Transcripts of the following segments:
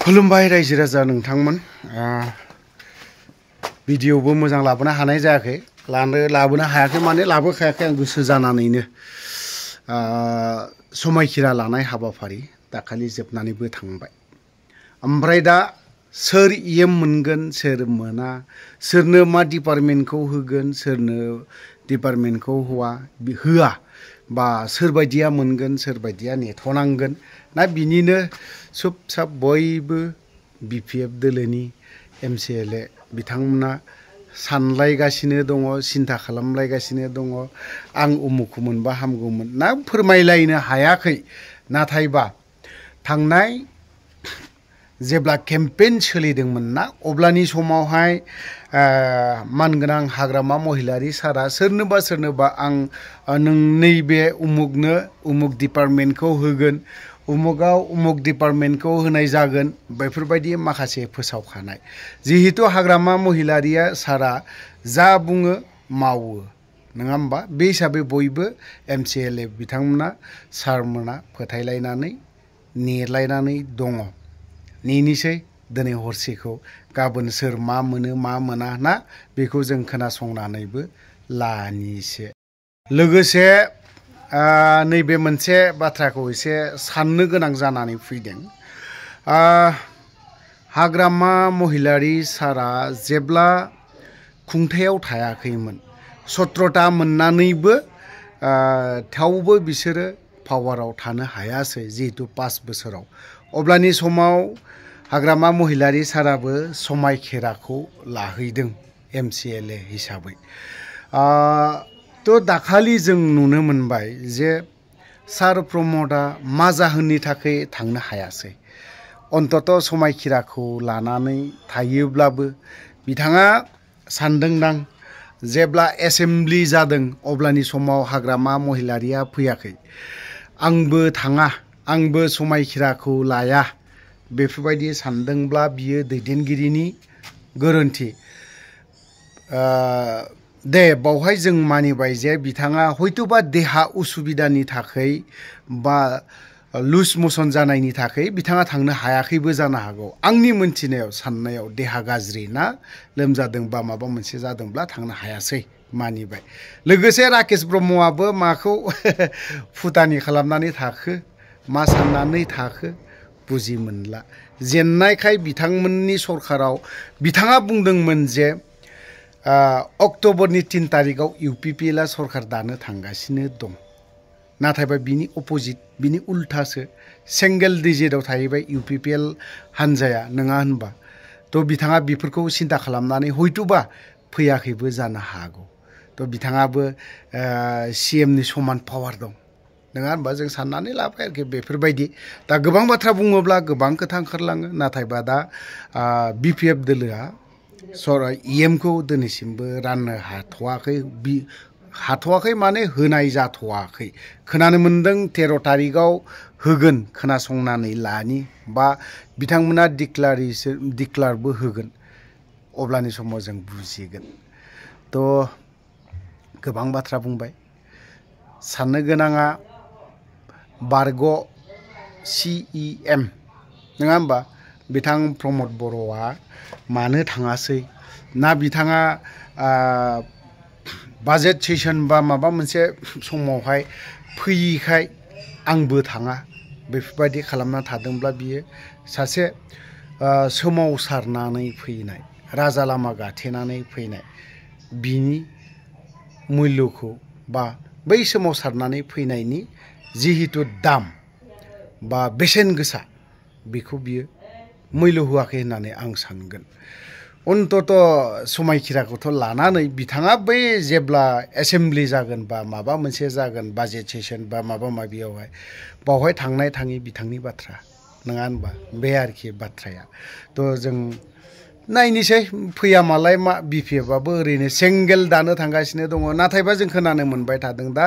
खुलुमबाय रायजो राजा नोंथांमोन भिडिअबो मोजां लाबोनो हानाय जायाखै लाबोनो हायाखै माने लाबोखायाखै आं गोसो जानानैनो समायखिरा लानाय हाबाफारि दाखालि जोबनानैबो थांबाय ओमफ्राय दा सोर इएम मोनगोन सोर मोना सोरनो मा डिपार्टमेन्टखौ होगोन सोरनो डिपार्टमेन्टखौ होआ बा सोरबायदिया मोनगोन सोरबायदिया नेथ'नांगोन ना बिनिनो सब साब बयबो बिपिएफ दोलोनि एमसिएलए बिथांमोना सानलायगासिनो दङ सिन्था खालामलायगासिनो दङ आं उमुखौ मोनबा हामगौमोन ना फोरमायलायनो हायाखै नाथायबा थांनाय जेब्ला केम्पेइन सोलिदोंमोन ना अब्लानि समावहाय मानगोनां हाग्रामा महिलारि सारा सोरनोबा आं नैबे उमुगनो उमुग डिपार्टमेन्टखौ होगोन उमुगाव उमुग डिपार्टमेन्टखौ होनाय जागोन बेफोरबायदि माखासे फोसावखानाय जिहेतु हाग्रामा महिलारिया सारा जा बुङो मावो नङा होमबा बे हिसाबै बयबो एमसिएलए बिथांमोना सारमोना फोथायलायनानै नेलायनानै दङ नेनिसै दिनै हरसेखौ गाबोन सोर मा मोनो मा मोना ना बेखौ जों खोनासंनानैबो लानिसै लोगोसे नैबे मोनसे बाथ्राखौ एसे साननो गोनां जानानै फैदों हाग्रामा महिलारि सारा जेब्ला खुंथायाव थायाखैमोन 17टा मोननानैबो थेवबो बिसोरो पावाराव थानो हायासै जिहेतु 5 बोसोराव अब्लानि समाव हाग्रामा महिलारि साराबो समायखेराखौ लाहैदों एमसिएलए हिसाबै तो दाखालि जों नुनो मोनबाय जे सार प्रमोदा मा जाहोननि थाखाय थांनो हायासै अन्तत समायखिराखौ लानानै थायोब्लाबो बिथाङा सानदोंदां जेब्ला एसेम्बलि जादों अब्लानि समाव हाग्रामा महिलारिया फैयाखै आंबो थाङा आंबो समायखिराखौ लाया बेफोरबायदि सानदोंब्ला बियो दैदेनगिरिनि गोरोन्थि दे बावहाय जों मानिबाय जे बिथाङा हयतोबा देहा उसुबिदानि थाखाय बा लुज मोशन जानायनि थाखाय बिथाङा थांनो हायाखैबो जानो हागौ आंनि मोनथिनायाव साननायाव देहा गाज्रि ना लोमजादों बा माबा मोनसे जादोंब्ला थांनो हायासै मानिबाय लोगोसे राकेश ब्रह्मआबो माखौ फुटानि खालामनानै थाखो मा साननानै थाखो बुजि मोनला जेननायखाय बिथांमोननि सरखाराव बिथाङा बुंदोंमोन जे अक्ट'बरनि 3 तारिखआव इउपिपिएलआ सरखार दानो थांगासिनो दं नाथायबा बिनि अपोजिट बिनि उल्थासो सिंगेल डिजिटआव थाहैबाय इउपिपिएल हानजाया नङा होनबा थ' बिथाङा बेफोरखौ सिन्था खालामनानै हयतोबा फैयाखैबो जानो हागौ थ' बिथाङाबो सिएमनि समान पावार दं नङा होनबा जों साननानै लाबाय आरोखि बेफोरबायदि दा गोबां बाथ्रा बुङोब्ला गोबां खोथा ओंखारलाङो नाथायबा दा बिपिएफ दोलोआ इएमखौ दिनैसिमबो राननो हाथ'वाखै माने होनाय जाथ'वाखै खोनानो मोन्दों 13 तारिखआव होगोन खोनासंनानै लानि बा बिथांमोना डिक्लारबो होगोन अब्लानि समाव जों बुजिगोन थ' गोबां बाथ्रा बुंबाय साननो गोनाङा बारग' CEM नङा होमबा बिथां प्रमद बर'आ मानो थाङासै ना बिथाङा बाजेट सेसन बा माबा मोनसे समावहाय फैयिखाय आंबो थाङा बेफोरबायदि खालामना थादोंब्ला बियो सासे सोमावसारनानै फैनाय राजा लामा गाथेनानै फैनाय बिनि मुल्यखौ बा बै सोमावसारनानै फैनायनि जिहेतु दाम बा बेसेन गोसा बेखौ बियो मुल्य होआखै होननानै आं सानगोन अन्तत समायखिराखौथ' लानानै बिथाङा बै जेब्ला एसेम्बलि जागोन बा माबा मोनसे जागोन बाजेट सेसन बा माबा माबियावहाय बावहाय थांनाय थाङि बिथांनि बाथ्रा नङा होनबा बे आरोखि बाथ्राया थ' जों नायनोसै फैया मालाय मा बिपिएफआबो ओरैनो सिंगेल दानो थांगासिनो दङ नाथायबा जों खोनानो मोनबाय थादों दा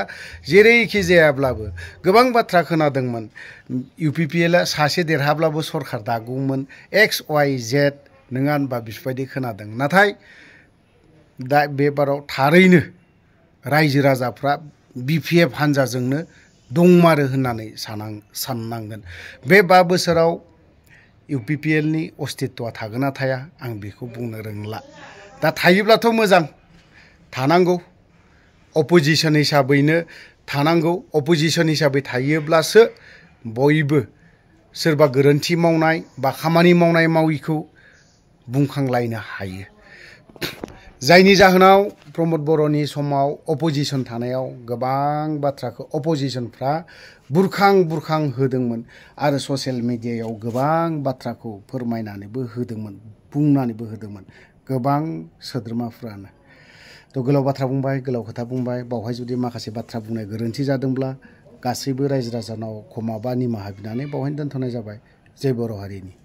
जेरैखि जायाब्लाबो गोबां बाथ्रा खोनादोंमोन इउपिपिएलआ सासे देरहाब्लाबो सरखार दागौमोन XYZ नङा होनबा बेफोरबायदि खोनादों नाथाय दा बे बाराव थारैनो रायजो राजाफ्रा बिपिएफ हानजाजोंनो दंमारो होननानै साननांगोन बे 5 बोसोराव UPPL नि अस्तित्वआ थागोन ना थाया आं बेखौ बुंनो रोंला। दा थायोब्लाथ' मोजां, थानांगौ, अपोजिशन हिसाबैनो थानांगौ। अपोजिशन हिसाबै थायोब्लासो बयबो सोरबा गोरोन्थि मावनाय बा खामानि मावनाय माविखौ बुंखांलायनो हायो। जायनि जाहोनाव प्रमद बर'नि समाव अपोजिशन थानायाव गोबां बाथ्राखौ अपोजिशनफ्रा बुरखां होदोंमोन आरो ससियेल मिडियायाव गोबां बाथ्राखौ फोरमायनानैबो होदोंमोन, बुंनानैबो होदोंमोन गोबां सोद्रोमाफ्रानो। थ' गोलाव बाथ्रा बुंबाय, गोलाव खोथा बुंबाय, बावहाय जुदि माखासे बाथ्रा बुंनाय गोरोन्थि जादोंब्ला गासैबो रायजो राजानाव क्षमा बा निमाहा बिनानै बावहायनो दोनथ'नाय जाबाय। जय बर' हारिनि।